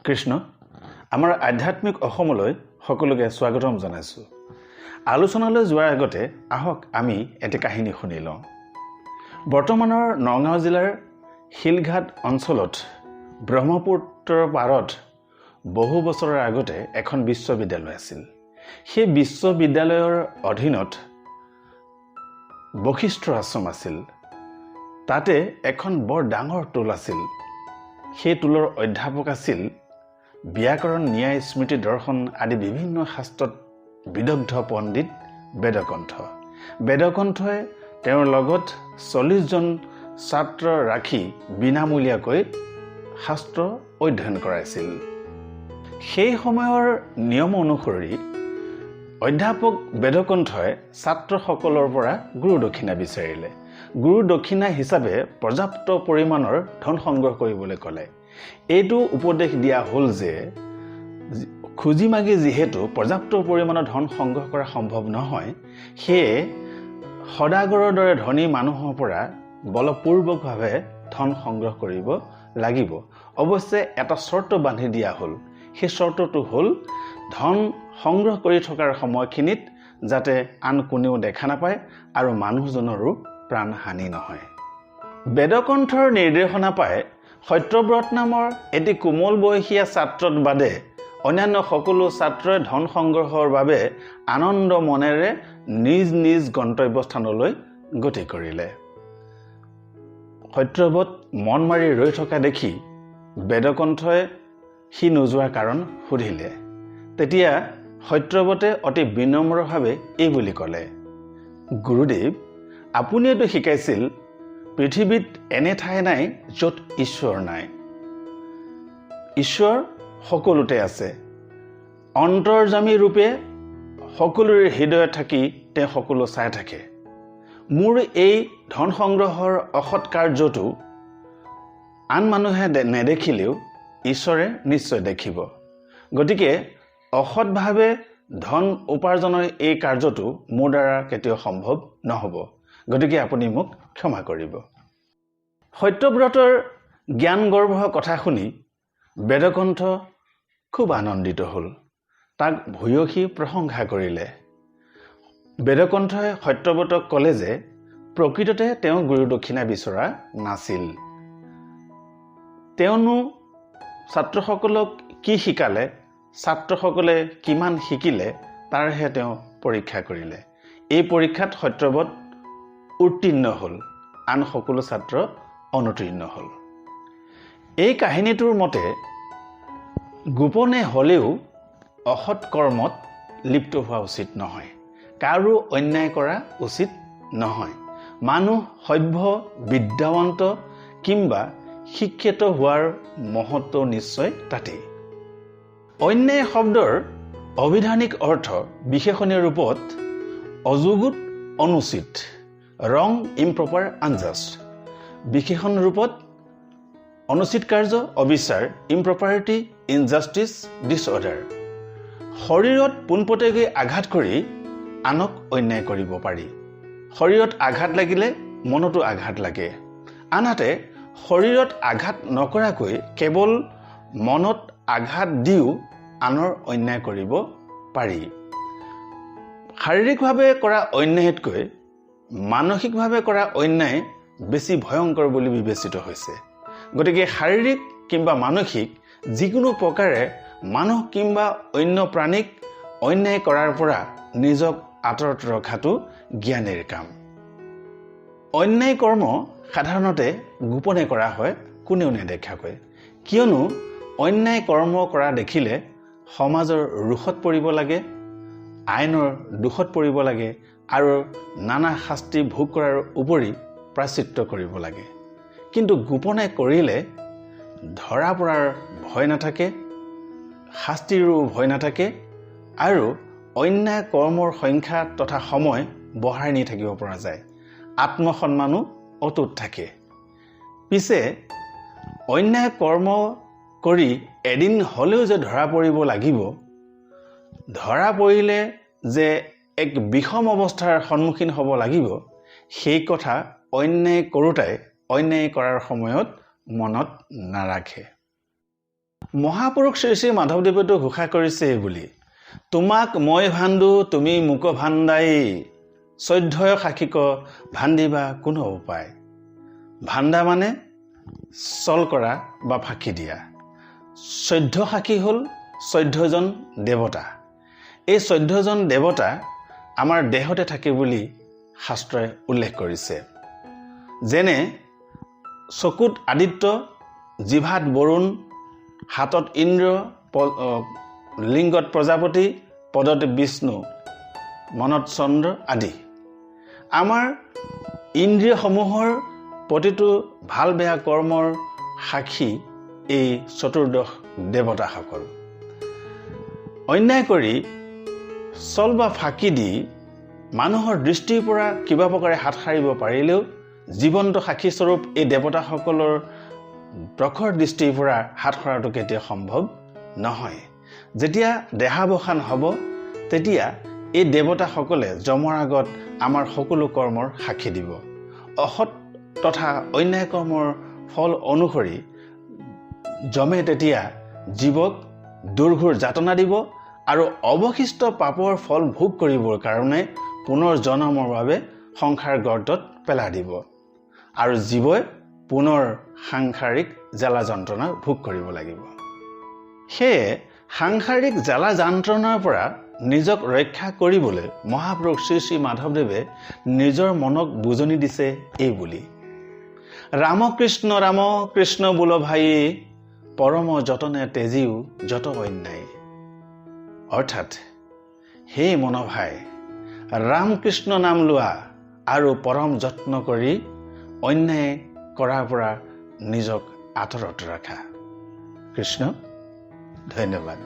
কৃষ্ণ। আমাৰ আধ্যাত্মিক অসমলৈ সকলোকে স্বাগতম জনাইছোঁ। আলোচনালৈ যোৱাৰ আগতে আহক আমি এটি কাহিনী শুনি লওঁ। বৰ্তমানৰ নগাঁও জিলাৰ শিলঘাট অঞ্চলত ব্ৰহ্মপুত্ৰৰ পাৰত বহু বছৰৰ আগতে এখন বিশ্ববিদ্যালয় আছিল। সেই বিশ্ববিদ্যালয়ৰ অধীনত বশিষ্ঠ আশ্ৰম আছিল। তাতে এখন বৰ ডাঙৰ টোল আছিল। সেই টোলৰ অধ্যাপক আছিল ব্যাকৰণ, ন্যায়, স্মৃতি, দৰ্শন আদি বিভিন্ন শাস্ত্ৰত বিদগ্ধ পণ্ডিত বেদকণ্ঠ। বেদকণ্ঠই তেওঁৰ লগত 40জন ছাত্ৰ ৰাখি বিনামূলীয়াকৈ শাস্ত্ৰ অধ্যয়ন কৰাইছিল। সেই সময়ৰ নিয়ম অনুসৰি অধ্যাপক বেদকণ্ঠই ছাত্ৰসকলৰ পৰা গুৰু দক্ষিণা বিচাৰিলে। গুৰু দক্ষিণা হিচাপে পৰ্যাপ্ত পৰিমাণৰ ধন সংগ্ৰহ কৰিবলৈ ক'লে। এইটো উপদেশ দিয়া হ'ল যে খুজি মাগি যিহেতু পৰ্যাপ্ত পৰিমাণৰ ধন সংগ্ৰহ কৰা সম্ভৱ নহয়, সেয়ে সদাগৰৰ দৰে ধনী মানুহৰ পৰা বলপূৰ্বকভাৱে ধন সংগ্ৰহ কৰিব লাগিব। অৱশ্যে এটা চৰ্ত বান্ধি দিয়া হ'ল। সেই চৰ্তটো হ'ল ধন সংগ্ৰহ কৰি থকাৰ সময়খিনিত যাতে আন কোনেও দেখা নাপায় আৰু মানুহজনৰো প্ৰাণ হানি নহয়। বেদকণ্ঠৰ নিৰ্দেশনা পাই সত্যব্ৰত নামৰ এটি কোমল বয়সীয়া ছাত্ৰত বাদে অন্যান্য সকলো ছাত্ৰই ধন সংগ্ৰহৰ বাবে আনন্দ মনেৰে নিজ নিজ গন্তব্যস্থানলৈ গতি কৰিলে। সত্যব্ৰত মন মাৰি ৰৈ থকা দেখি বেদকণ্ঠই সি নোযোৱাৰ কাৰণ সুধিলে। তেতিয়া সত্যব্ৰতে অতি বিনম্ৰভাৱে এই বুলি ক'লে, গুৰুদেৱ, আপুনিয়েতো শিকাইছিল পৃথিৱীত এনে ঠাই নাই য'ত ঈশ্বৰ নাই। ঈশ্বৰ সকলোতে আছে। অন্তৰ্যামী ৰূপে সকলোৰে হৃদয়ত থাকি তেওঁ সকলো চাই থাকে। মোৰ এই ধন সংগ্ৰহৰ অসৎ কাৰ্যটো আন মানুহে নেদেখিলেও ঈশ্বৰে নিশ্চয় দেখিব। গতিকে অসৎভাৱে ধন উপাৰ্জনৰ এই কাৰ্যটো মোৰ দ্বাৰা কেতিয়াও সম্ভৱ নহ'ব। গতিকে আপুনি মোক ক্ষমা কৰিব। সত্যব্ৰতৰ জ্ঞানগৰ্ভ কথা শুনি বেদকণ্ঠ খুব আনন্দিত হ'ল। তাক ভূয়সী প্ৰশংসা কৰিলে। বেদকণ্ঠই সত্যব্ৰতক ক'লে যে প্ৰকৃততে তেওঁ গুৰু দক্ষিণা বিচৰা নাছিল। তেওঁনো ছাত্ৰসকলক কি শিকালে, ছাত্ৰসকলে কিমান শিকিলে, তাৰহে তেওঁ পৰীক্ষা কৰিলে। এই পৰীক্ষাত সত্যব্ৰত উত্তীৰ্ণ হ'ল, আন সকলো ছাত্ৰ অনুত্তীৰ্ণ হ'ল। এই কাহিনীটোৰ মতে গোপনে হ'লেও অসৎ কৰ্মত লিপ্ত হোৱা উচিত নহয়, কাৰো অন্যায় কৰা উচিত নহয়। মানুহ সভ্য, বিদ্যাৱন্ত কিম্বা শিক্ষিত হোৱাৰ মহত্ব নিশ্চয় তাতেই। অন্যায় শব্দৰ অভিধানিক অৰ্থ বিশেষণীয় ৰূপত অযুগুত, অনুচিত, ৰং, ইমপ্ৰপাৰ, আনজাষ্ট। বিশেষণ ৰূপত অনুচিত কাৰ্য, অবিচাৰ, ইমপ্ৰপাৰিটি, ইনজাষ্টিছ, ডিছঅৰ্ডাৰ। শৰীৰত পোনপটীয়াকৈ আঘাত কৰি আনক অন্যায় কৰিব পাৰি। শৰীৰত আঘাত লাগিলে মনতো আঘাত লাগে। আনহাতে শৰীৰত আঘাত নকৰাকৈ কেৱল মনত আঘাত দিও আনৰ অন্যায় কৰিব পাৰি। শাৰীৰিকভাৱে কৰা অন্যায়তকৈ মানসিকভাৱে কৰা অন্যায় বেছি ভয়ংকৰ বুলি বিবেচিত হৈছে। গতিকে শাৰীৰিক কিম্বা মানসিক যিকোনো প্ৰকাৰে মানুহ কিম্বা অন্য প্ৰাণীক অন্যায় কৰাৰ পৰা নিজক আঁতৰত ৰখাটো জ্ঞানীৰ কাম। অন্যায় কৰ্ম সাধাৰণতে গোপনে কৰা হয়, কোনেও নেদেখাকৈ। কিয়নো অন্যায় কৰ্ম কৰা দেখিলে সমাজৰ ৰোষত পৰিব লাগে, আইনৰ দোষত পৰিব লাগে আৰু নানা শাস্তি ভোগ কৰাৰ উপৰি প্ৰায়শ্চিত্ত কৰিব লাগে। কিন্তু গোপনে কৰিলে ধৰা পৰাৰ ভয় নাথাকে, শাস্তিৰো ভয় নাথাকে আৰু অন্যায় কৰ্মৰ সংখ্যা তথা সময় বঢ়াই নি থাকিব পৰা যায়। আত্মসন্মানো অটুট থাকে। পিছে অন্যায় কৰ্ম কৰি এদিন হ'লেও যে ধৰা পৰিব লাগিব, ধৰা পৰিলে যে এক বিষম অৱস্থাৰ সন্মুখীন হ'ব লাগিব, সেই কথা অন্যায় কৰোঁতাই অন্যায় কৰাৰ সময়ত মনত নাৰাখে। মহাপুৰুষ শ্ৰী শ্ৰী মাধৱদেৱেতো ঘোষা কৰিছে এই বুলি, তোমাক মই ভাণ্ডো তুমি মোক ভাণ্ডাই, চৈধ্যয় সাক্ষীক ভাণ্ডিবা কোনো উপায়। ভাণ্ডা মানে চল কৰা বা ফাঁকি দিয়া। 14 সাক্ষী হ'ল 14জন দেৱতা। এই 14জন দেৱতা আমাৰ দেহতে থাকে বুলি শাস্ত্ৰই উল্লেখ কৰিছে। যেনে চকুত আদিত্য, জিভাত বৰুণ, হাতত ইন্দ্ৰ, লিংগত প্ৰজাপতি, পদত বিষ্ণু, মনত চন্দ্ৰ আদি। আমাৰ ইন্দ্ৰিয়সমূহৰ প্ৰতিটো ভাল বেয়া কৰ্মৰ সাক্ষী এই চতুৰ্দশ দেৱতাসকল। অন্যায় কৰি চল বা ফাঁকি দি মানুহৰ দৃষ্টিৰ পৰা কিবা প্ৰকাৰে হাত সাৰিব পাৰিলেও জীৱন্ত সাক্ষীস্বৰূপ এই দেৱতাসকলৰ প্ৰখৰ দৃষ্টিৰ পৰা হাত সৰাটো কেতিয়াও সম্ভৱ নহয়। যেতিয়া দেহাৱসান হ'ব তেতিয়া এই দেৱতাসকলে যমৰ আগত আমাৰ সকলো কৰ্মৰ সাক্ষী দিব। অসৎ তথা অন্যায় কৰ্মৰ ফল অনুসৰি যমে তেতিয়া জীৱক দুৰ্ঘোৰ যাতনা দিব আৰু অৱশিষ্ট পাপৰ ফল ভোগ কৰিবৰ কাৰণে পুনৰ জন্মৰ বাবে সংসাৰ গৰ্তত পেলাই দিব আৰু জীৱই পুনৰ সাংসাৰিক জ্বালা যন্ত্ৰণা ভোগ কৰিব লাগিব। সেয়ে সাংসাৰিক জ্বালা যন্ত্ৰণাৰ পৰা নিজক ৰক্ষা কৰিবলৈ মহাপুৰুষ শ্ৰী শ্ৰী মাধৱদেৱে নিজৰ মনক বুজনি দিছে এই বুলি, ৰামকৃষ্ণ ৰাম কৃষ্ণ বোল ভাই, পৰম যতনে তেজিও যত অন্যায়। অৰ্থাৎ হে মন ভাই, ৰামকৃষ্ণ নাম লোৱা আৰু পৰম যত্ন কৰি অন্যায় কৰাৰ পৰা নিজক আঁতৰত ৰাখা। কৃষ্ণ, ধন্যবাদ।